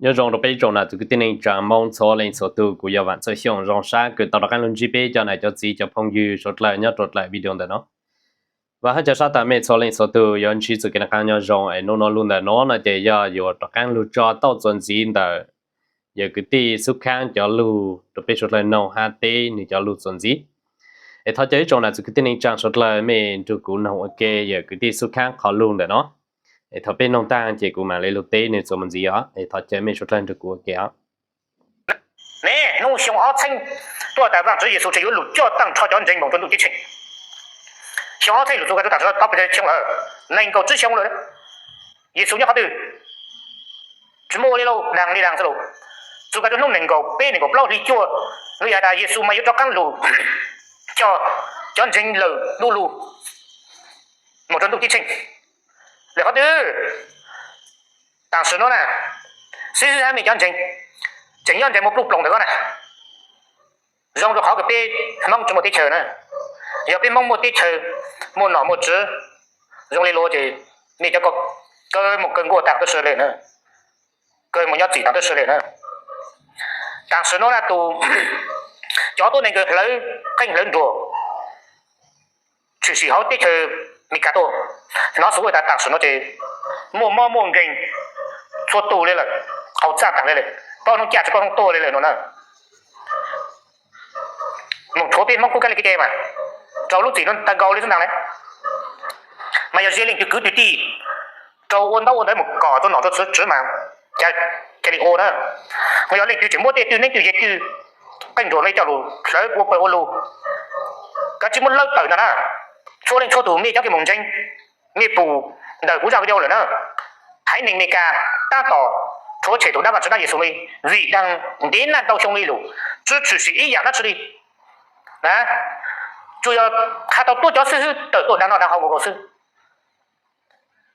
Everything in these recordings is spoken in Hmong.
Nyob zoo rau peb tsoom nam txiv kwv tij neej tsaa Moob txhua leej txhua tug, kuv yog Vaam Txawj Xyooj zoo sab kws tau rov qaab lug ntsib peb cov nam cov txiv cov phooj ywg suav dlawg nyob rau dlawg video ntawm no. Vaam hab ca sab tas mej txhua leej txhua tug yuav ntsib txuj kev noj qaab nyob zoo es nub nua lug ntawm no no ces yog yuav rov qaab lug tso tauj txuas ntxiv ntawm yawm kwv tij Xub Khaab cov lug rau peb suav dlawg noog hab teb nwg cov lug txuas ntxiv. Es thov caw ib tsoom nam txiv kwv tij neej tsaa suav dlawg mej nrug kuv noog ua ke yawm kwv tij Xub Khaab qhov lug ntawm no. Es thaum peb noog taag ces kuv maam le lug teb nwg txuas mus ntxiv os. Es thov caw mej suav dlawg nrug kuv ua ke os. Ne, nub xyoo ob txheej tuaj tas Vaajtswv Yexus tseem yuav lug coj taag nrho cov ntseeg moog rua ntuj ceeb tsheej. Xyoo ob txheej lug txug kag rua taam sim no tau pes tsawg xyoo lawm? Nees nkaum tsib xyoo lawm. Yexus nyob qhov twg? Tsis muaj ua li lauj, daag li daag xwb lauj. Txug kag rua nub nees nkaum peb nees nkaum plaub hli cuaj, nwg yog has tas Yexus mas yuav rov qaab lug coj cov ntseeg lawm du lug moog rua ntuj ceeb tsheej. Lawm qhov twg? Taam sim no na, xib hwb hab mej cov ntseeg tseem nyob nraim muag pluj ploom ntawm ko na. Zoo rua qhov kws peb Hmoob tsis muaj teb chaws na. Yog peb Hmoob muaj teb chaws, muaj nom muaj tswv, zoo li luag ces mej cov ko kaw moog kaw nkuaj taag tub si le na, kaw moog nyob txim taag tub si le na. Taam sim no na tus, cov tuab neeg kws hlawv qeej hlawv nruas tshwm sim hauv teb chaws Amelikas tuaj, hnov xov tas taam sim no ces muaj mob muaj nkeeg txhua tug le lawm, qaug txaj taag le lawm, paub hnub caj tsis paub hnub tuag le lawm no na. Moog rhuav peb Hmoob kub kab li kev cai mas, rau lub txim no tag nkaus li xwb ntaag le. Mas yog ze leej twg kwv tij rau ua ntaub ua ntawv moog kom rua nom rua tswv mas ca le ua na. Mas yog leej twg tseem muab tej twj neeb twj yaig twj qeej nruas le coj lug hlawv ua pawg ua lug, kav tsij muab lawb tawm ntag na. Txhua leej txhua tug mej cov kws moog ntseeg, mej pum ntawm kuv zaj video lawm na. Haiv neeg Amelikas taab tom rhuav tshem tus dlaab vaam tswv dlaab Yexus li, vim daag ntev naj ntau xyoo li lug, tsi tshwm sim ib yaam dlaab tsi li. Tsuas yog has tau tuab cov xib hwb tawm tuaj daag noj daag haus nkaus xwb,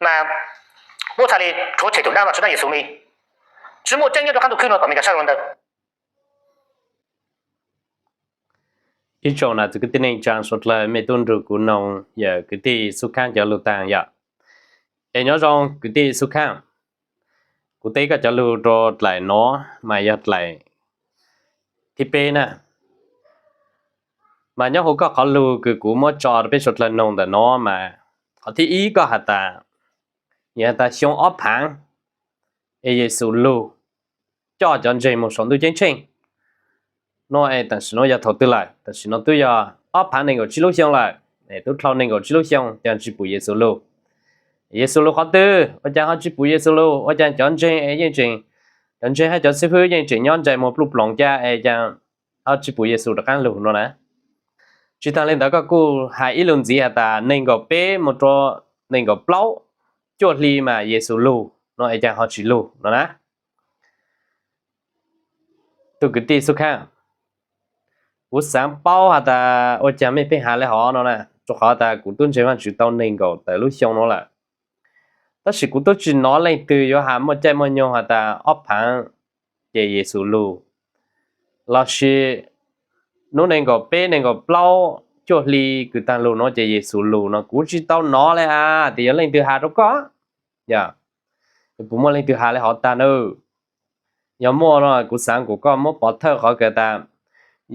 mas puab txhaj li rhuav tshem tus dlaab vaam tswv dlaab Yexus li. Tsi muaj tseeb nyob rua qaab ntuj khwb no tom Amelikas sab lug ntawd. Ib tsoom nam txiv kwv tij neej tsaa suav dlawg mej tub nrug kuv noog yawm kwv tij Xub Khaab cov lug taag yom. Es nyob zoo kwv tij Xub Khaab, kuv teb koj cov lug rua dlaim no mas yog dlaim thib peb na. Mas nyob huv koj qhov lug kws kuv muab tso rua peb suav dlawg noog ntawm no mas, qhov thib ib koj has tas, yog has tas xyoo ob phaav es Yexus lug coj cov ntseeg moog saum ntuj ceeb tsheej no es tam sim no yog thaum twg lawm? Tam sim no twb yog ob phaav nees nkaum tsib lub xyoo lawm, es tub dlhau nees nkaum tsib lub xyoo cas tsi pum Yexus lug. Yexus lug qhov twg ua cas ho tsi pum Yexus lug? Ua cas cov ntseeg es yeej tseem, cov ntseeg hab cov xib fwb yeej tseem nyob nraim muag pluj ploov ca es cas ho tsi pum Yexus rov qaab lug no na? Tsi taag le ntawd koj kuj has ib lug ntxiv has tas nees nkaum peb moog rua nees nkaum plaub cuaj hli mas Yexus lug no es cas ho tsi lug no na? Tug kwv tij Xub Khaab, kuv xaav paub has tas ua cas mej pheej has le hov no na, rua qhov tas kuv tub ntseeg Vaajtswv tau nees nkaum tawm lub xyoo no lawm, tab sis kuv tub tsi nov leej twg yuav has muaj caij muaj nyoog has tas ob phaav ces Yexus lug, lossis nub nees nkaum peb nees nkaum plaub cuaj hli kws taag lug no ces Yexus lug no kuv tsi tau nov le a, tes yog leej twg has rua koj? Yog, puas muaj leej twg has le hov taag na? Yog muaj no kuv xaav kuas koj muab pov thawj qhov kws tas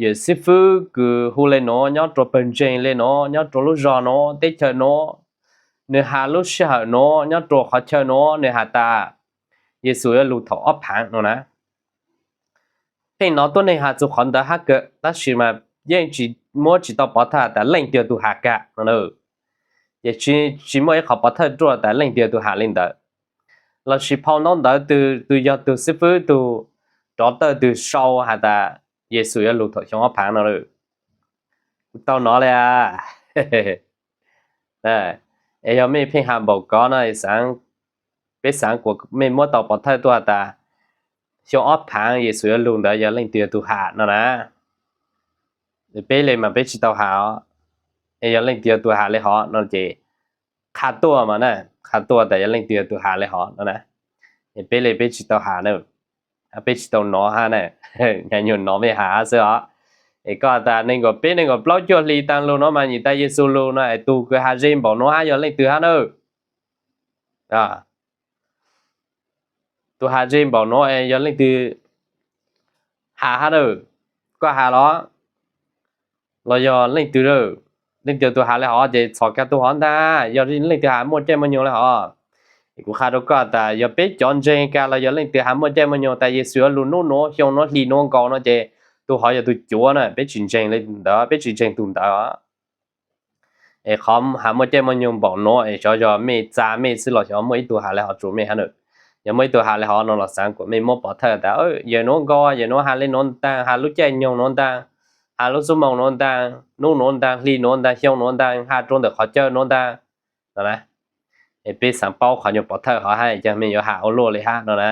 yawm xib fwb kws hu le nuav nyob rua pawg ntseeg le nuav nyob rua lub zog nuav teb chaws nuav, nwg has lub sij hawm nuav nyob rua qhov chaw nuav nwg has tas Yexus yuav lug thaum ob phaav no na. Pheej nov tuab neeg has txug qhov ntawd hab kawg tab sis mas yeej tsi muab tsi tau pov thawj has tas leej twg yog tug has kag no na. Ces tsi muaj ib qhov pov thawj ruaj tas leej twg yog tug has le ntawd, lossis phau ntawv ntawd twg yog tug xib fwb tug rov tawm tug sau has tas Yexus yuav lug thaum xyoo ob phaav no lawm. Kuv tau nov le a. Es yog mej pheej has npaum kov no, peb xaav kuas mej muab tau pov thawj tuaj has tas xyoo ob phaav Yexus yuav lug ntawd yog leej twg yog tug has no na. Peb le mas peb tsi tau has, es yog leej twg yog tug has le hov no ces qha tuaj mas na, qha tuaj tas yog leej twg yog tug has le hov no na. Es peb le peb tsi tau has na, peb tsi tau nov hab na, nyuam nyuam nov mej has hab xwb os. Es koj has tas nees nkaum peb nees nkaum plaub cuaj hli taag lug no mas nyim tas Yexus lug no es tug kws has ze npaum no hab yog leej twg hab na? Tus has ze npaum no es yog leej twg has hab na? Koj has los, los yog leej twg? Leej twg tus has li hov ces txhos kag tus hov ntag. Yog leej twg has muaj caij muaj nyoog li hov, kuv qha rau koj tas yog peb cov ntseeg kag los yog leej twg has muaj caij muaj nyoog tas Yexus yuav lug hnub nuav xyoo nuav hli nuav nkaus no ces tus hov yog tus cuav na, peb tsis ntseeg li ntawd, peb tsis ntseeg tus ntawd. Es qhov has muaj caij muaj nyoog npaum nuav es xyov yog mej txav mej xwb los xyov muaj ib tug has li hov rua mej hab na. Yog muaj ib tug has li hov no los xaav kuas mej muab pov thawj tas yawm nuav nkaus, yawm nuav has li nuav ntaag, has lub caij nyoog nuav ntaag, has lub xuab moos nuav ntaag, hnub nuav ntaag, hli nuav ntaag, xyoo nuav ntaag, has rua ntawm qhov chaw nuav ntaag no na. Es peb xaav paub qhov nyuag pov thawj hov hab ces mej yuav has ua luaj li hab no na.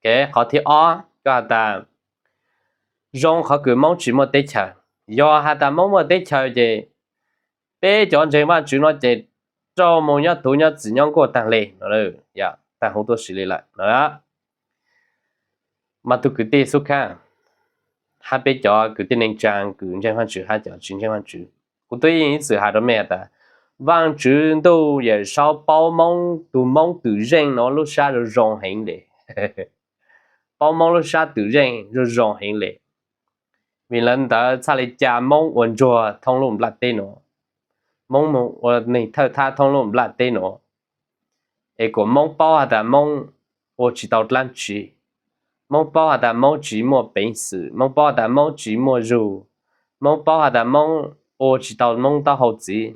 Qhov thib ob koj has tas zoo qhov kws Moob tsis muaj teb chaws. Yog has tas Moob muaj teb chaws ces peb cov ntseeg Vaajtswv no ces raug moog nyob tuv nyob txim nyob nkuaj taag le, taag huv tuaj si li lawm no. Mas tug kwv tij xub khaab hab peb cov kwv tij neej tsaa kws ntseeg Vaajtswv hab cov tsis ntseeg Vaajtswv, kuv tub yeej ib txwm has rua mej has tas Vaajtswv ntuj Yawm Saub paub Moob, tug Moob twm zeej nuav lub sab zoo zoo heev le. Paub Moob lub sab twm zeej zoo zoo heev le. Vim le ntawd txhaj li ca Moob ua ntsuag thoob lub nplaj teb nuav, Moob moog ua neeg thawj thab thoob lub nplaj teb nuav. Es kuas Moob paub has tas Moob ua tsis tau dlaab tsi, Moob paub has tas Moob tsis muaj peev xwm, Moob paub has tas Moob tsis muaj zug, Moob paub has tas Moob ua tsis tau Moob taub hau txiv,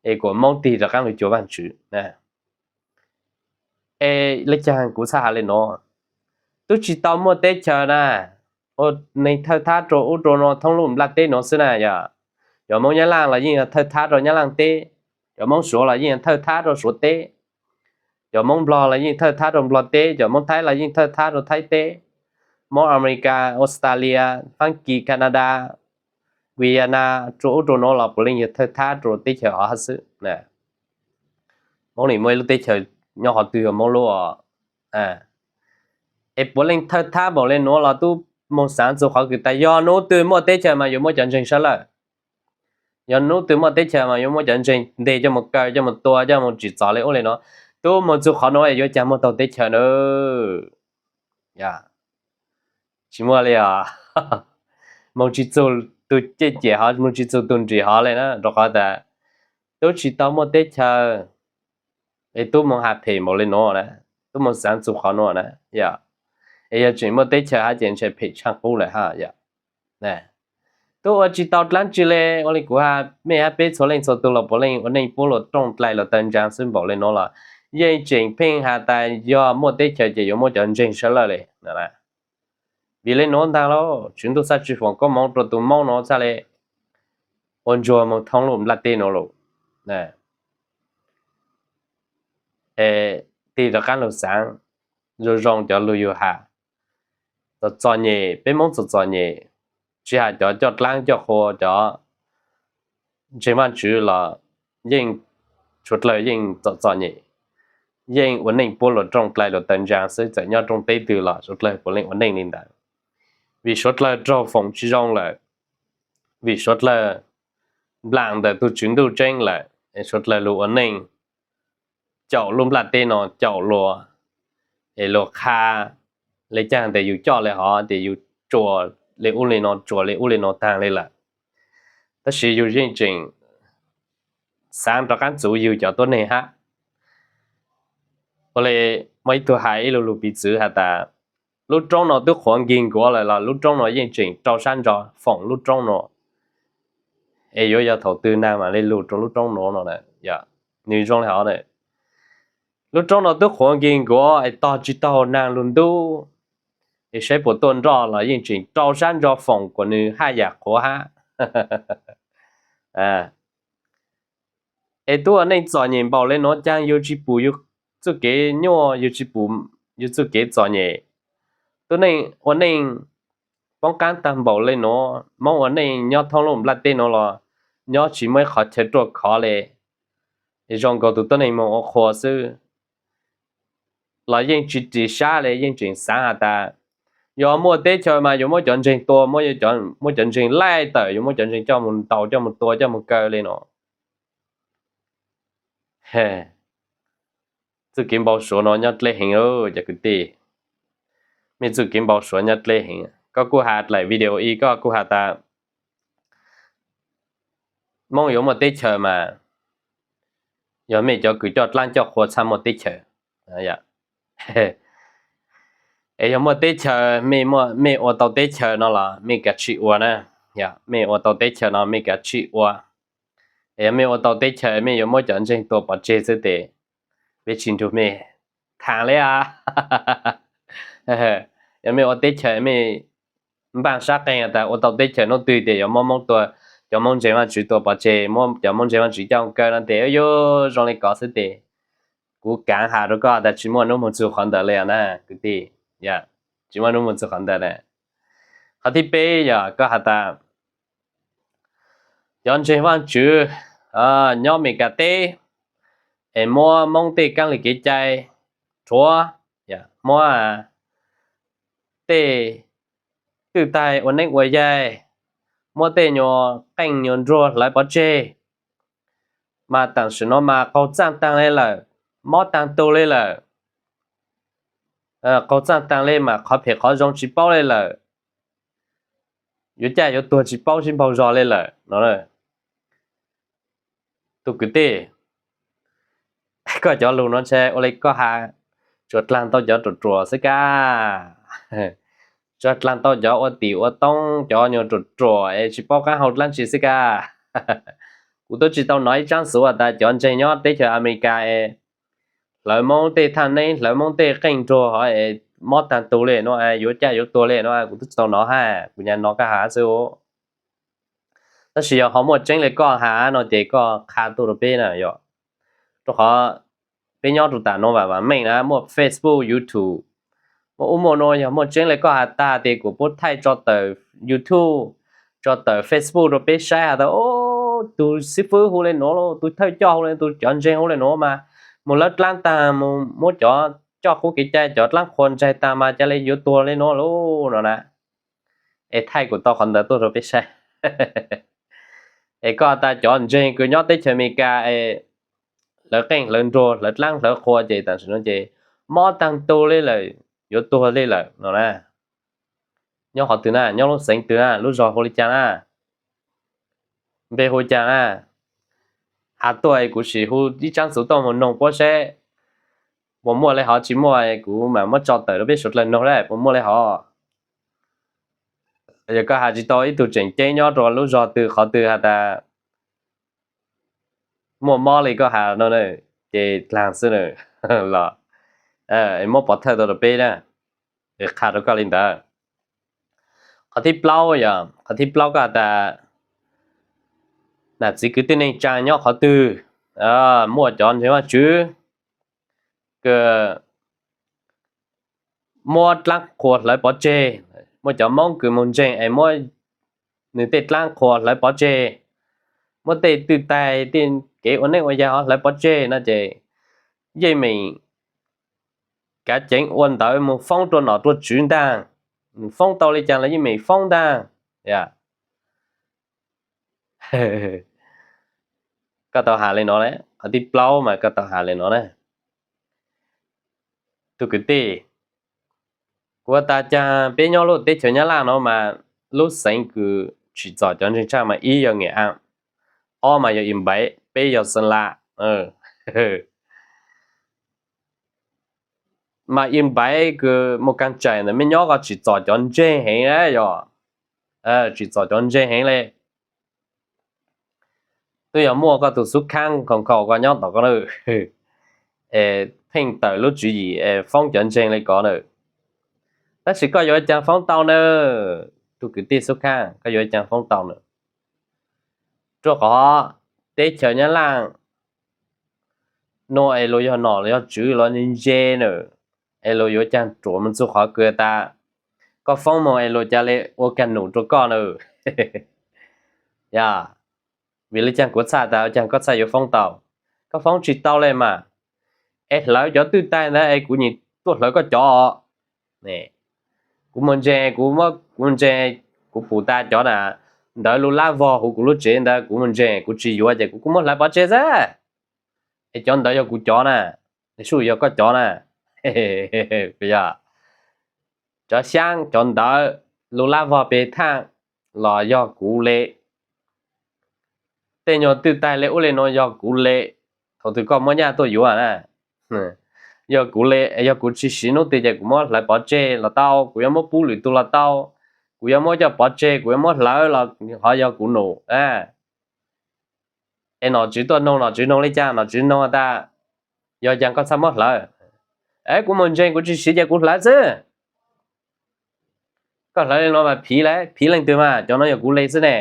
es kuas Moob tig rov qaab lug cuag Vaajtswv. Es le caag kuv txhaj has le nuav? Tub tsis tau muaj teb chaws na, ua neeg thawj thab rua ub rua nuav thoob lub nplaj teb nuav xwb na. Yog cov Moob Nyab Laaj los yeej yog thawj thab rua Nyab Laaj teb, cov Moob Suav los yeej yog thawj thab rua Suav teb, cov Moob Nplog los yeej thawj thab rua Nplog teb, cov Moob Thaib los yeej thawj thab rua Thaib teb, Moob Amelikas, Australia, Faab Kis, Canada, Guyana, rua ub rua nuav los puav leej yog thawj thab rua teb chaws hov hab xwb. Moob nim muaj ib lub teb chaws nyob qhov twg yog Moob lub. Es puav leej thawj thab npaum le nuav los tub moog xaav txug qhov kws tas yog nub twg muaj teb chaws mas yuav muab cov ntseeg sab lawj. Yog nub twg muaj teb chaws mas yuav muab cov ntseeg nteg coj moog kaw coj moog tua coj moog tsim txom le ub le nuav. Tub moog txug qhov nuav es yuav caag muaj taug teb chaws na? Tsis muaj li os. Moog tsis txug tug caj cem hov, moog tsis txug tug nrim hov le na, rua qhov tas tub tsis tau muaj teb chaws. Es tub moog has phem npaum le nuav na, tub moog xaav txug qhov nuav na. Es yog tseem muaj teb chaws hab ces ntshe phem tshaaj qub lawm hab. Tub ua tsis tau dlaab tsi le, ua le kuv has, mej hab peb txhua leej txhua tug los puav leej ua neej puab luas rooj dlai luas taw ntsaa xwb npaum le nuav los yeej tseem pheej has tas yog muaj teb chaws ces yuav muab cov ntseeg sab lawj le. Vim le nuav ntaag lauj, Tswv Ntuj txhaj tsi foom koob moov rua tug Moob nuav txhaj le ua ntsuag moog thoob lub nplaj teb nuav lawm. Tig rov qaab lug xaav zoo zoo cov lug yug has. Txom txom nyem, peb Moob txom txom nyem, tsis has cov coj dlaab coj qhua, cov ntseeg Vaajtswv los yeej, suav dlawg yeej txom txom nyem, yeej ua neej puab luas rooj dlai luas taw ntsaa xwb, txawm nyob rooj teb twg los suav dlawg puav leej ua neej li ntawd. Vim suav dlawg raug foom tsi zoo lawm, vim suav dlawg nplaam ntawm tug Tswv Ntuj tseeb lawm, suav dlawg lug ua neej caum lub nplaj teb no caum luas, es luas qha le caag tes yus coj le hov tes yus tsuas le ub le no, tsuas le ub le no taag le lawm. Tab sis yus yeej tseem xaav rov qaab txuv yug cov tuab neeg hab. Ua le muaj ib tug has ib lu lug piv txwv has tas, lub roob no twb qhuav nkig nkuav lawm los lub roob no yeej tseem rau sab ntso foom lub roob no, es yuav yog thaum twg naag maam le lug rua lub roob nuav no? Nwg zoo le hov, lub roob no twb qhuav nkig nkuav es tog tsi taug naag lug ntub, es saib puas tuaj nroj los yeej tseem rau sab ntso foom kuas nwg haj yam qhuav hab. Es tub ua neej txom nyem npaum le nuav caag yug tsi pum yug txuj kev nyuaj, yug tsi pum yug txuj kev txom nyem. Tub neej ua neej poob qaab taag npaum le nuav, Moob ua neej nyob thoob lub nplaj teb nuav los nyob tsi muaj ib qhov chaw ruaj khov le, es zoo nkaus tug tuab neeg moog ua qhua xwb, los yeej tsi ris sab le, yeej tseem xaav has tas yog muaj teb chaws mas yuav muab cov ntseeg tua, muab cov ntseeg laij tawm, yuav muab cov ntseeg coj moog ntaus, coj moog tua, coj moog kaw le no. Txuj kev npau suav no nyob dleb heev lauj cov kwv tij. Mej txuj kev npau suav nyob dleb heev. Koj kuj has dlaim video ib, koj kuj has tas Moob yuav muaj teb chaws mas yog mej cov kws coj dlaab coj qhua txhaj muaj teb chaws. Es yog muaj teb chaws, mej ua tau teb chaws no los mej kav tsij ua na. Mej ua tau teb chaws no mej kav tsij ua. Es yog mej ua tau teb chaws mej yuav muab cov ntseeg tua pov tseg xwb tes peb tsis nrug mej thaam le a. Yog mej ua teb chaws mej npaaj sab qeeg tas ua tau teb chaws nub twg tes yuav muab Moob tua, cov Moob ntseeg Vaajtswv tua pov tseg, muab cov Moob ntseeg Vaajtswv coj kaw no tes yuav zoo le kov xwb tes kuv kaav has rua koj tas tsis muaj nub moog txug qhov ntawd le na kwv tij. Tsis muaj nub moog txug qhov ntawd na. Qhov thib peb yog koj has tas cov ntseeg Vaajtswv nyob Amelikas teb es muab Moob tej kaab le kev cai rhuav, muab tej twj taig ua neeb ua yaig, muab tej nyuas qeej nyuas nruag hlawv pov tseg, mas taam sim no mas qaug txaaj taag le lawm, mob taag tug le lawm. Qaug txaaj taag le mas qhov phem qhov zoo tsis paub le lawm, yuav caj yuav tuag tsis paub sib npaug zog le lawm no. Tug kwv tij, koj cov lug no ntshe ua le koj has, tsuas dlaag tau cov ruam ruam xwb kab, tsuas dlaag tau cov ua tim ua toob, cov nyuas ruam ruam es tsis paub qaab hau dlaab tsi xwb kab. Kuv tub tsis tau nov ib tsaab xuv has tas cov ntseeg nyob teb chaws Amelikas es hlawv Moob tej thaaj neeb, hlawv Moob tej qeej nruag hov es mob taag tug le no, yuav caj yuav tuag le no, kuv tub tsis tau nov hab, kuv nyam nov koj has xwb. Tab sis yog ho muaj tseeb le koj has no ces koj qha tuaj rua peb na yog, rua qhov peb nyob rua tam no vaam vaam meej na, muaj Facebook, YouTube, muaj ub muaj no, yog muaj tseeb le koj has tag tes kuas puab thaij tso tawm YouTube, tso tawm Facebook rua peb saib has tas, tug xib fwb hu le nuav, tug thawj coj hu le, tug cov ntseeg hu le nuav mas moog hlawv dlaab taag, moog muab cov coj qub kev cai cov dlaab qhua ntsaig taag mas ca le yuav tuag le nuav lauj no na. Es thaij kuas tau qhov ntawd tuaj rua peb saib. Es koj has tas cov ntseeg kws nyob teb chaws Amelikas es hlawv qeej hlawv nruag hlawv dlaab hlawv qhua ces tam sim no ces mob taag tug le lawm, yuav tuag le lawm no na. Nyob qhov twg na, nyob lub xeev twg na, lub zog hu le caag na, npe hu caag na? Has tuaj kuv sim hu ib tsaab xuv tuaj moog noog puab saib puas muaj le hov, tsis muaj kuv mam muab tso tawm rua peb suav dlawg noog le puas muaj le hov. Yog koj has tsis tau ib tug tseem ceeb nyob rua lub zog twg qhov twg has tas muaj mob le koj has no ces dlaag xwb los muab pov thawj tau rua peb na, qha rua koj le ntawd. Qhov thib plaub yog, qhov thib plaub koj has tas nam txiv kwv tij neej tsaa nyob qhov twg muaj cov ntseeg Vaajtswv kws muab dlaab qhua hlawv pov tseg, muaj cov Moob kws moog ntseeg es muab nwg tej dlaab qhua hlawv pov tseg, muab tej twj taig tej kev ua neeb ua yaig hov hlawv pov tseg no ces yeej meem kav ceev ua ntawv moog foob rua nom rua tswv ntaag, moog foob tau le caag los yeej meem foob ntaag. Koj tau has le no, qhov thib plaub mas koj tau has le no na. Tug kwv tij, kuv has tas caag peb nyob lub teb chaws Nyab Laj no mas lub xeev kws tsim txom cov ntseeg tshaj mas ib yog Nghệ An, ob mas yog Yên Bái, peb yog Sơn La. Mas Yên Bái kws Mù Cang Chải ntawd mej nyob koj tsim txom cov ntseeg heev na yog, tsim txom cov ntseeg heev le. Twb yog muaj koj tug xub khaab nkhaus nkhaus koj nyob tom koj na, pheej tawm lub tswv yim foob cov ntseeg le kod na. Tab sis koj yuav caag foob tau na? Tug kwv tij xub khaab, koj yuav caag foob tau na? Rua qhov teb chaws Nyab Laj nuav es luas yog nom luas yog tswv luas ntse na, es luas yuav caag ruam moog txug qhov kws tas koj foob moog es luas ca le ua kag num rua koj na. Yog vim le caag kuv txhaj tas ua caag koj txhaj yuav foob tau? Koj foob tsis tau le mas. Es hlawv cov twj taig ntawd es kuv nyim tuaj hlawv koj cov. Kuv moog ntseeg, kuv moog ntseeg, kuv pum tas cov na, ntawd lub lab vog huv kuv lub tsev ntawd kuv moog ntseeg kuv tsis yuav ces kuv kuj muab hlawv pov tseg xwb. Es cov ntawd yog kuv cov na. Tej suj yog koj cov na. Yog cov xyaab cov ntawv, lub lab vog pes thaaj los yog kuv le. Tej nyuag twj taig le ub le nuav yog kuv le. Thaum twg koj muab nyaj tuaj yuav na, yog kuv le. Yog kuv tsis siv nub twg ces kuv muab hlawv pov tseg los tau, kuv yuav muab pub lwm tug los tau, kuv yuav muab coj pov tseg, kuv yuav muab hlawv los ho yog kuv num. Es nom tswv tuaj noog, nom tswv noog le caag, nom tswv noog tas, yog caag koj txhaj muab hlawv? Es kuv mus ntseeg, kuv tsis siv ces kuv hlawv xwb. Koj hlawv le nuav mas phiv, phiv leej twg mas, cov nuav yog kuv le xwb ne.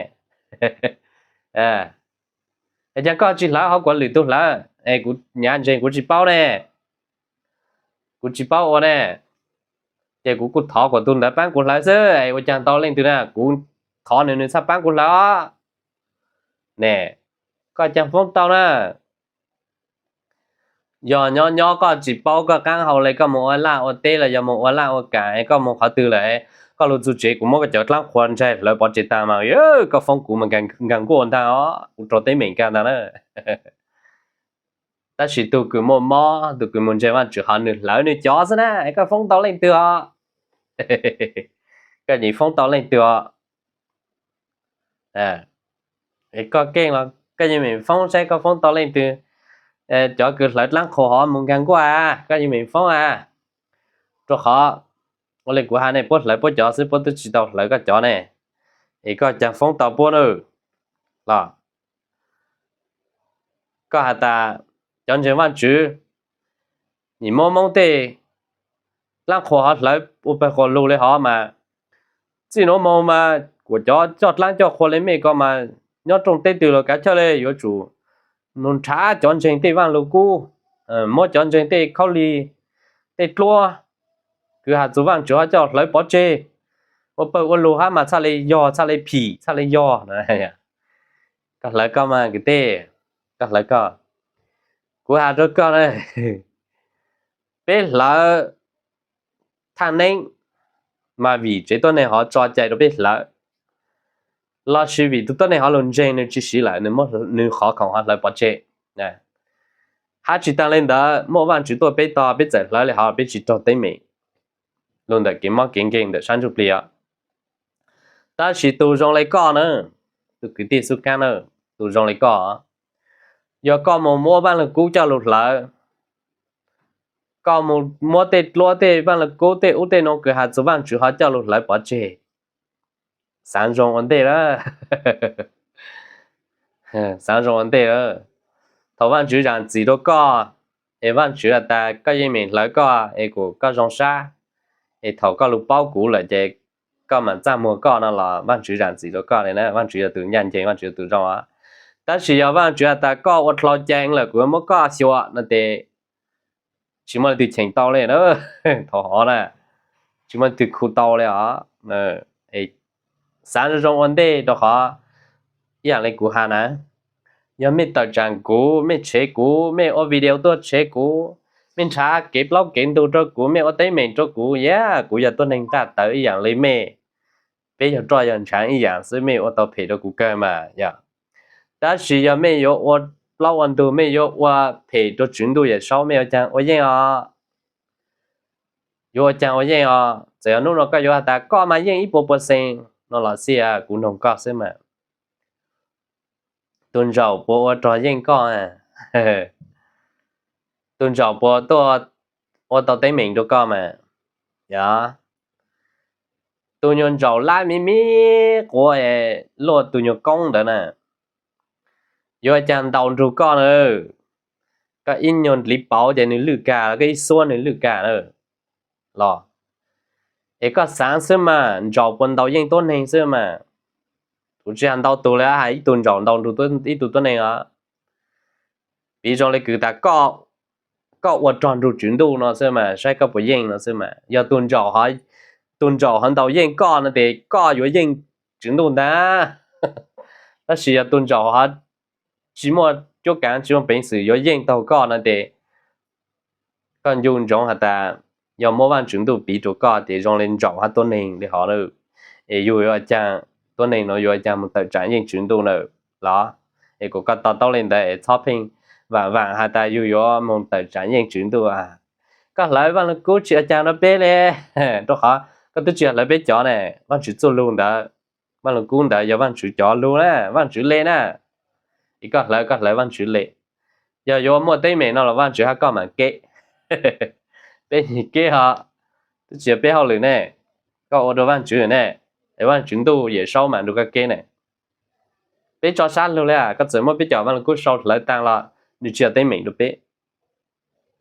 Es caag koj tsis hlawv, ho kuas lwm tug hlawv? Es kuv nyav ntseeg, kuv tsis paub ne, kuv tsis paub ua ne. Ces kuv kuj thov kuas tug ntawd paab kuv hlawv xwb, es ua caag tau leej twg na, kuv thov nws, nws txhaj paab kuv hlawv os. Ne, koj caag foob tau na? Yog nyob nyob koj tsis paub koj qaab hau le, koj mus ua laj ua teb los yog mus ua laj ua kaam, koj mus qhov twg lawm, koj lug txug tsev kuv muab koj cov dlaab qhuas ntsaig hlawv pov tseg taag mas, koj foob kuv mas nkaag nkaag nkuaj ntaag os, kuv raug teeb meem kag ntaag na. Tab sis tug kws muaj mob, tug kws mus ntseeg Vaajtswv ho nws hlawv nws cov xwb na, koj foob tau leej twg os? Koj yeej foob tau leej twg os? Koj keej los koj yeej meem foob saib koj foob tau leej twg. Cov kws hlawv dlaab qhuas hov mus nkaag nkuaj, koj yeej meem foob a. Rua qhov ua le kuv has ne, puab hlawv puab cov xwb, puab twb tsis tau hlawv koj cov ne, es koj caag foob tau puab na? Los koj has tas cov ntseeg Vaajtswv, nim muab Moob tej dlaab qhuas hov hlawv ua pawg quas lug le hov mas, txij nuav moog mas kuas cov coj dlaab coj qhuas le mej ko mas, nyob rooj teb twg los kav chawj le yuav tsum nrhav cov ntseeg tej vaaj lug kub, muab cov ntseeg tej khaub lig, tej dluab, kws has txug Vaajtswv ho coj hlawv pov tseg, ua pawg ua lug hab mas txhaj le yog, txhaj le phim, txhaj le yog. Koj hlawv koj mas kwv tij, koj hlawv koj. Kuv has rua koj na, peb hlawv thaaj neeb mas vim tsev tuab neeg hov tso cai rua peb hlawv, lossis vim tug tuab neeg hov lug ntseeg nws tsis siv lawm, nws qhov khoom hov hlawv pov tseg. Hab tsis taag le ntawd, muaj Vaajtswv tuaj peb tog peb txawm hlawv le hov peb tsis raug teeb meem lug ntawm kev mob kev nkeeg ntawm sab ntsuj plig os. Tab sis tug zoo le koj na, tug kwv tij xub kaab na, tug zoo le koj, yog koj mus muab vaaj lug kub coj lug hlawv, koj mus muab tej dluab tej vaaj lug kub tej ub tej nuav kws has txug Vaajtswv hov coj lug hlawv pov tseg, xaav zoo ua ntej lawm. Xaav zoo ua ntej lawm. Thaum Vaajtswv zaam txim rua koj, es Vaajtswv has tas koj yeej meem hlawv koj es kuas koj zoo sab, es thaum koj lug paub kuv lawm ces koj mam txaj muag koj no los Vaajtswv zaam txim rua koj le na. Vaajtswv yog tug ncaaj nceeg, Vaajtswv yog tug zoo os. Tab sis yog Vaajtswv has tas koj ua dlhau cai lawm kuv yuav muab koj xyuas no tes tsis muaj leej twg cheem tau le na. Thaum hov na, tsis muaj leej twg khu tau le os. Xaav zoo zoo ua ntej rua qhov ib yaam le kuv has na, yog mej tawm tsaam kuv, mej tshev kuv, mej ua video tuaj tshev kuv, mej nrhav kev plaub kev ntug rua kuv, mej ua teeb meem rua kuv, yog kuv yog tuab neeg nqaj tawv ib yaam le mej. Peb yog roj yog ntshaav ib yaam xwb, mej ua tau phem rua kuv kawg mas yog. Tab sis yog mej yuav ua plaub ua ntug, mej yuav ua phem rua Tswv Ntuj Yawm Saub, mej ua caag ua yeej os. Yuav ua caag ua yeej os. Txawm yog nub no koj yuav has tas koj mas yeej ib puas percent no los xij, kuv noog koj xwb mas, tug ntsaum puas ua rog yeej koj? Tug ntsaum puas tuaj ua tau teeb meem rua koj mas? Yog, tug nyuag ntsaum lab miv miv quav luaj tug nyuag koob ntawd na, yuav ua caag ntaus nrug koj na? Koj ib nyuag liv pauv ces nws lwj kag, koj ib xuab nws lwj kag na los. Es koj xaav xwb mas, ntsaum puas ntaus yeej tuab neeg xwb mas. Kuv tsis has ntau tug le, has ib tug ntsaum ntaus nrug ib tug tuab neeg os. Piv zoo le kws tas koj ua rog nrug Tswv Ntuj no xwb mas, saib koj puas yeej no xwb mas. Yog tug ntsaum ho ntaus yeej koj no tes koj yuav yeej Tswv Ntuj ntag. Tab sis yog tug ntsaum ho tsis muaj cuab kaav, tsis muaj peev xwm yuav yeej taug koj no tes koj ncu ntsoov has tas, yog muab Vaajtswv Ntuj piv rua koj tes zoo le ntsaum hab tuab neeg le hov na. Es yug yuav ua caag, tuab neeg nuav yuav ua caag mus tawm tsaam yeej Tswv Ntuj na los? Es kuas koj to taub le ntawd es txhob pheej vaam vaam has tas yug yuav moog tawm tsaam yeej Tswv Ntuj. Koj hlawv Vaaj Lug Kub tsi ua caag rua peb le, rua qhov koj tub tsi yog hlawv peb cov ne. Vaajtswv txuj lug ntawd, Vaaj Lug Kub ntawd yog Vaajtswv cov lug na, Vaajtswv le na. Es koj hlawv, koj hlawv Vaajtswv le. Yog yuav muaj teeb meem no los Vaajtswv hab koj maam kev. Peb nyiag kev ho, tub tsi yog peb hauj lwm ne. Koj ua rua Vaajtswv ne, es Vaajtswv Ntuj Yawm Saub maam nrug koj kev ne. Peb tso sab lug le, koj txawm muab peb cov Vaaj Lug Kub sau hlawv taag los nwg tsi yog teeb meem rua peb.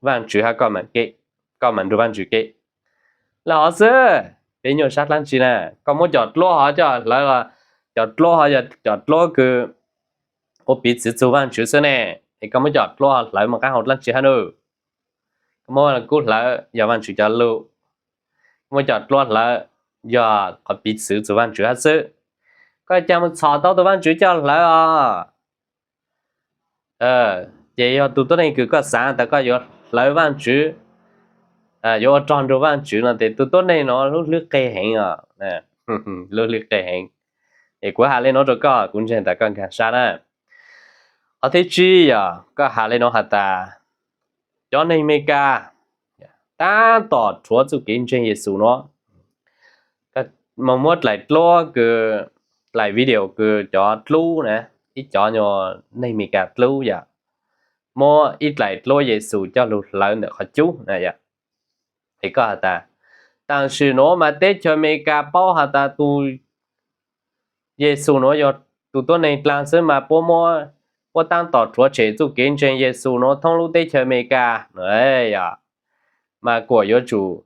Vaajtswv hab koj maam kev, koj maam nrug Vaajtswv kev. Le hov xwb, peb nyuaj sab dlaab tsi na. Koj muab cov dluab hov coj hlawv los, cov dluab hov yog cov dluab kws ua piv txwv txug Vaajtswv xwb ne. Es koj muab cov dluab hov hlawv moog qaab hau dlaab tsi hab nub? Koj muab Vaaj Lug Kub hlawv yog Vaajtswv cov lug, koj muab cov dluab hlawv yog qhov piv txwv txug Vaajtswv hab xwb. Koj caag moog txhom tau tug Vaajtswv coj hlawv os? Ces yog tug tuab neeg kws koj xaav tas koj yuav hlawv Vaajtswv, yuav ua rog nrug Vaajtswv no tes tug tuab neeg nuav lub hlwb qeg heev os. Lub hlwb qeg heev. Es kuv has le nuav rua koj, kuv ntseeg tas koj nkaag sab na. Qhov thib tsib yog koj has le nuav has tas cov neeg Amelikas taab tom rhuav txuj kev ntseeg Yexus nuav, moog muab dlaim dluab kws, dlaim video kws cov dlub na, ib cov nyuas neeg Amelikas dlub yom, muab ib dlaim dluab Yexus coj lug hlawv ntawm qhov cub na yom. Es koj has tas, tam sim nuav mas teb chaws Amelikas paub has tas tug Yexus nuav yog tug tuab neeg dlaag xwb mas puab muab, puab taab tom rhuav tshem txuj kev ntseeg Yexus nuav thoob lub teb chaws Amelikas. Yog mas kuam yuav tsum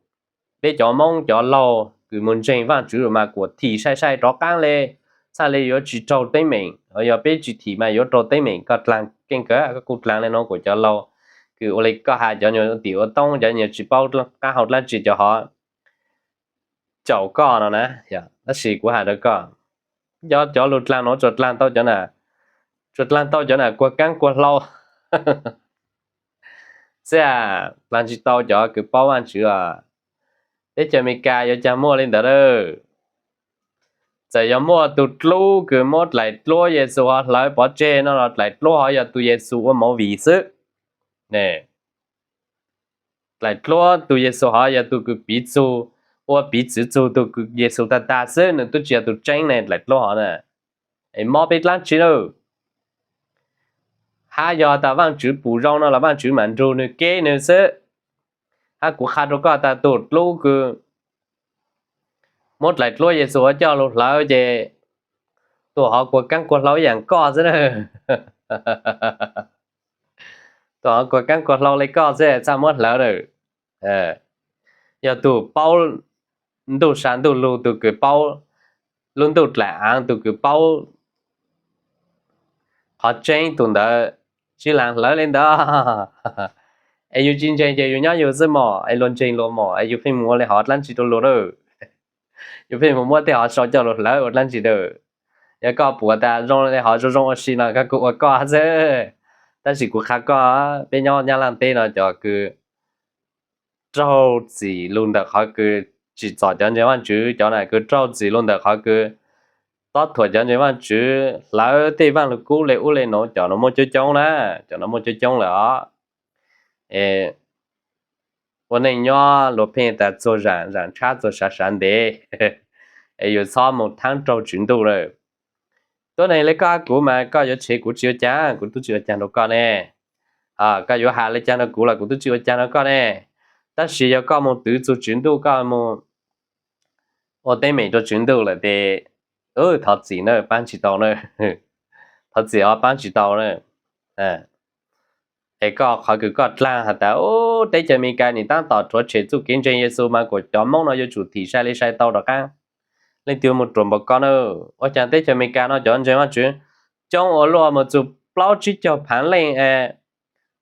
peb cov Moob cov laug kws moog ntseeg Vaajtswv mas kuam thim sai sai rov qaab le, txhaj le yuav tsi raug teeb meem. Yog peb tsi thim mas yuav raug teeb meem. Koj dlaag keej kawg, koj kuj dlaag le nuav kuas cov laug kws ua le koj has, cov nyuas tim ua toob, cov nyuas tsi paub qaab hau dlaab tsi, cov hov caum koj no na. Tab sis kuv has rua koj, cov, cov lug dlaag nuav tsuas dlaag tau cov na, tsuas dlaag tau cov na kuag kaab kuag hlau xwb, dlaag tsi tau cov kws paub Vaajtswv os. Teb chaws Amelikas yuav caag muaj le ntawd lawm. Txawm yog muaj tug dlub kws muab dlaim dluab Yexus hov hlawv pov tseg no los dlaim dluab hov yog tug Yexus ua movie xwb. Dlaim dluab tug Yexus hov yog tug kws piv txug, ua piv txwv txug tug Yexus tag tag xwb, nwg tub tsi yog tug tseeb ne, dlaim dluab hov na. Es mob peb dlaab tsi lawm? Hab yog tas Vaajtswv pum zoo no los Vaajtswv maam nrug nwg kev nwg xwb. Hab kuv qha rua koj tas tug dlub kws muab dlaim dluab Yexus hov coj lug hlawv ces tug hov kuag kaab kuag hlau ib yaam koj xwb na. Tug hov kuag kaab kuag hlau le koj xwb txhaj muab hlawv lawm. Yog tug paub ntuj sa ntuj lug, tug kws paub lub ntuj dlaim aav, tug kws paub qhov tseeb, tug ntawd tsi laag hlawv le ntawd. Es yug tsi ntseeg ces yug nyob yug xwb mog, es luag ntseeg luag mog, es yug pheej mus ua le hov dlaab tsi rua luag lawm? Yug pheej mus muab tej hov sau coj lug hlawv ua dlaab tsi lawm? Yog koj pum tas zoo le hov zoo zoo ua si no koj kuj ua koj xwb. Tab sis kuv qha koj, peb nyob Nyab Laaj teb no cov kws raug txim lug ntawm qhov kws tsim txom cov ntseeg Vaajtswv, cov na kws raug txim lug ntawm qhov kws tob thuam cov ntseeg Vaajtswv, hlawv tej Vaaj Lug Kub le ub le nuav, cov nuav muaj coob coob na, cov nuav muaj coob coob lawm os. Es ua neej nyob luag pheej tas txuag zaam zaam tshab txuag sav sav ntev, es yug txhob mus thaab raug Tswv Ntuj lawm. Tuab neeg le koj hab kuv mas koj yuav tshev kuv tsi ua caag, kuv tub tsi ua caag rua koj ne. Koj yuav has le caag rua kuv los kuv tub tsi ua caag rua koj ne. Tab sis yog koj mus twv txug Tswv Ntuj, koj mus ua teeb meem rua Tswv Ntuj lawm tes thov txim na, paab tsi tau na. Thov txim os, paab tsi tau na. Es koj qhov kws koj dlaag has tas teb chaws Amelikas nwg taab tom rhuav tshem txuj kev ntseeg Yexus mas kuas cov Moob no yuav tsum thim sai le sai tau rov qaab. Leej twg mus ruam npaum koj na? Ua caag teb chaws Amelikas no cov ntseeg Vaajtswv coob ua luaj mus txug plaub tsib caug phaav leej,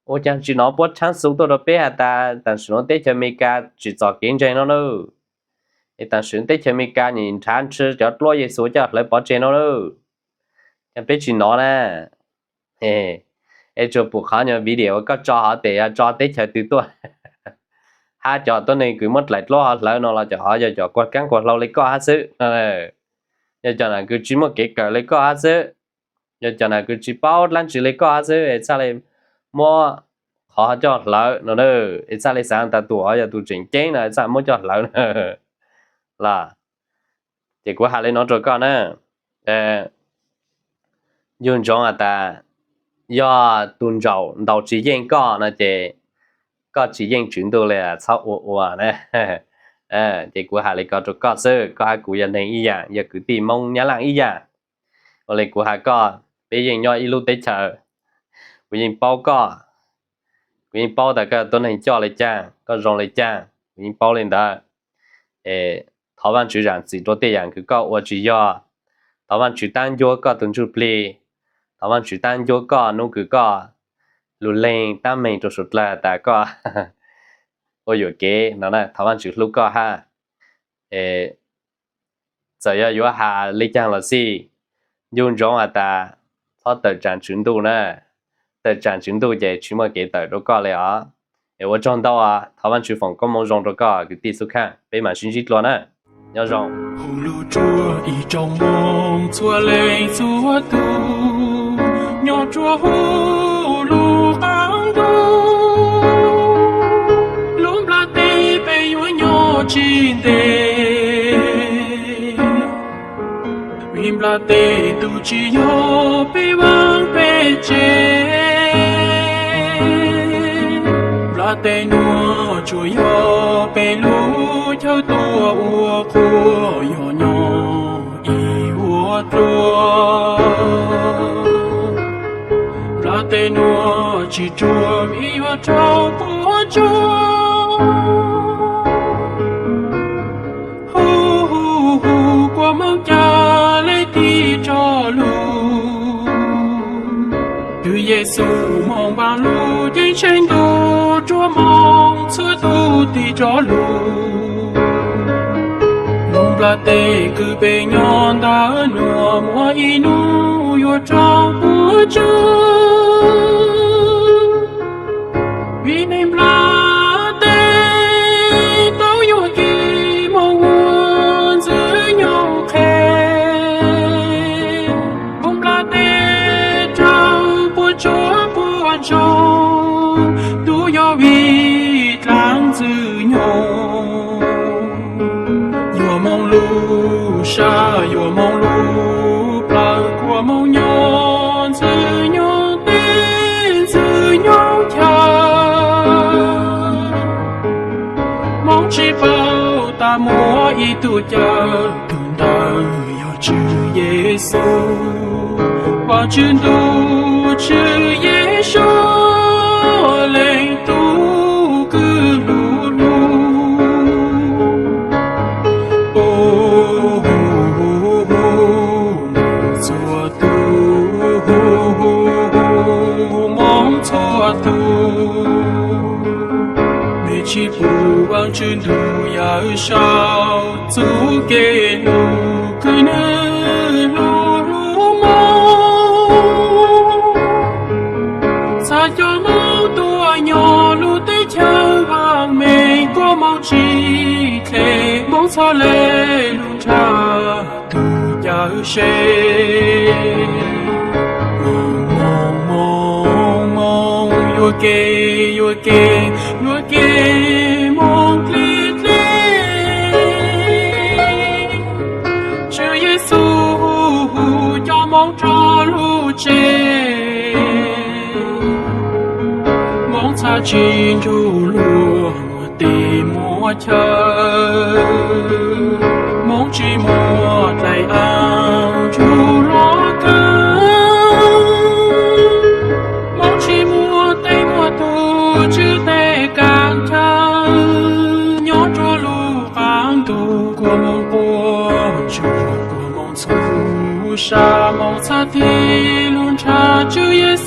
ua caag tsi nov puab tshaab xu tuaj rua peb has tas tam sim nuav teb chaws Amelikas tsim txom kev ntseeg no na? Es tam sim teb chaws Amelikas nwg nrhav ntsha cov dluab Yexus coj hlawv pov tseg no na? Caag peb tsi nov na? Es tsuas pum qhov nyuas video koj tso hov tes yog tso teb chaws twg tuaj, hab cov tuab neeg kws muab dlaim dluab hov hlawv no los cov hov yog cov kuag kaab kuag hlau le koj hab xwb. Yog cov na kws tsi muaj kev kawm le koj hab xwb. Yog cov na kws tsi paub dlaab tsi le koj hab xwb, txhaj le muab qhov coj hlawv no na. Es txhaj li xav tas tus yog tus tseem ceeb no txhaj muab coj hlawv na. Los ces kuv hais li no rau koj na, yug ntsoov has tas yog tus ntsaum ntaus tsis yeej koj no ces koj tsis yeej Tswv Ntuj li, txhob ua ua na. Ces kuv hais li ko rau koj xwb, koj hab kuv yog neeg ib yam, yog kwv tij Hmoob Nyab Laj ib yam. Ua li kuv has koj, peb yeej nyob ib lub teb chaws, kuv yeej paub koj, kuv yeej paub tas koj yog tuab neeg coj li caag, koj zoo li caag, kuv yeej paub li ntawd. Es thov Vaajtswv zaam txim rau tej yam kws koj ua tsis yog. Thov Vaajtswv tab ncuab koj tug ntsuj plig. Thov Vaajtswv tab ncuab koj nub kws koj lug leeg tab meeg rau suav dlawg tas koj ua yuam kev no, thov Vaajtswv hlub koj hab. Txawm yog yuav has li caag los xij, yug ntsoov has tas txhob tawm tsaam Tswv Ntuj na. Tawm tsaam Tswv Ntuj ces tsis muaj kev tawm rau koj li os. Es ua tsaug ntau, thov Vaajtswv foom koob moov zoo rau koj kwv tij Xub Khaaj, peb maam sib ntsib dlua na. Nyob zoo. Hu lug rua ib tsoom Moob txhua leej txhua tug, nyob rua huv lub qaab ntuj, lub nplaj teb peb yuav nyob tsis ntev. Vim nplaj teb tug tsis yog peb vaaj peb tsev, nplaj teb nuav tsuas yog peb lub chaw tuaj ua qhua yog nyob ib vuag dlua. Nplaj teb nuav tsis ruam vim yuav raug puab tsuj, hu hu hu kua moov ca le tig rog lug. Tug Yexus moog vaam lug ceeb tsheej ntuj rua Moob txhua tug tig rog lug. Lub nplaj teb kws peb nyob ntawm nuav muaj ib nub yuav raug puab tsuj. Vim neeg nplaj teb tau yuam kev moog ua ntxwg nyoog qhe. Lub nplaj teb raug puab tsuj puab ntsoog, tub yog vim dlaab ntxwg nyoog. Yuav moog lug sab yuav moog lug plawg, kua moov nyob ntxwg nyoog teb ntxwg nyoog chaw. Moob tsi paub tas muaj ib tug cawm, tug ntawd yog Tswv Yexus. Vaajtswv ntuj Tswv Yexus, leej tug kws lug lug. Txhua tug, Moob txhua tug, mej tsi pum Vaajtswv ntuj yawm saub txuj kev lug kws nwg lug lug moog. Txhad cov Moob tuaj nyob lub teb chaws vaaj meej, kua moov tsi dle, Moob txhad le lug nrhav tug cawm se. Moog, moog, moog, moog, yuam kev, yuam kev, yuam kev moog dle dle. Tswv Yexus hu cov Moob rov lug tsev, Moob txhad tsi nrug luag muaj teb muaj chaw. Moob tsi muaj dlaim aaj nrug luag kawm, Moob tsi muaj tej muaj tug tswv teb kaam chaw. Nyob rua lub qaab ntuj kua moov quas ntsuag, kua moov txhua sa, Moob txhad tig lug nrhav Tswv Yexus.